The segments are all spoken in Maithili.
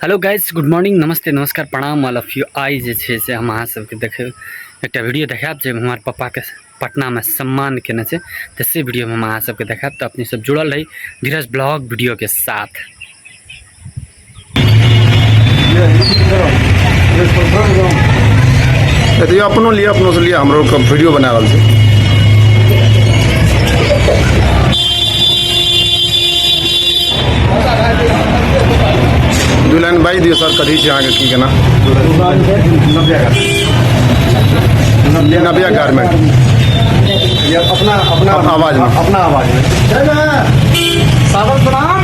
हेलो गाइस, गुड मॉर्निंग, नमस्ते, नमस्कार, प्रणाम ऑल ऑफ you. आइ जे छै से हम अहाँ सबके देखे एकटा वीडियो देखायब जे हमर पप्पाके पटनामे सम्मान केने छै, तऽ से वीडियोमे हम अहाँ सबके देखायब। तऽ अपने सब जुड़ल रही धीरज ब्लॉग वीडियोके साथ। तऽ अपनो लिए, अपनो से लिए, हमरो वीडियो बना रहल छै। दू लाइन बाजि दियौ सर, कथी छै अहाँके, की केना? नव्या गारमेंट। अपना अपना आवाज में। अपना आवाज में। सादर प्रणाम।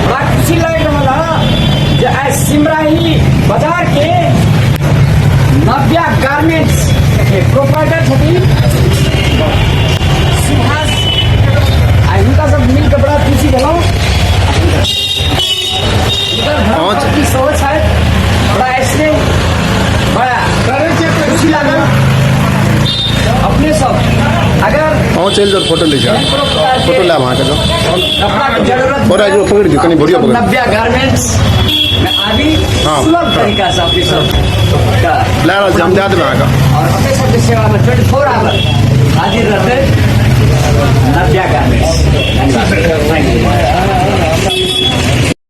बड़ा खुशी लागि रहल है जे आइ सिमराही बाजार के नव्या गारमेंट्स के प्रोप्राइटर छथिन सुभाष, आइ हुनका सब मिलके बड़ा खुशी भेलहुँ। हुनकर धर्मपत्नी सेहो छथि, बड़ा स्नेह, बड़ा खुशी लागल। अपने सब अगर अहूँ चलि जाउ, फोटो लै छी। कोनो प्रकार के फोटो लायब अहाँके जाउ। कपड़ा के जरूरत थोड़ा जो पकड़ दियौ, कनि भोरियो पकड़। नव्या गारमेंट्स में आबी, सुलभ तरीका से अपने सब का लए रहल छी हम, दए देबै अहाँके। और अपने सबके सेवा में 24 आवर हाजिर रहते नव्या गारमेंट्स। धन्यवाद, thank you.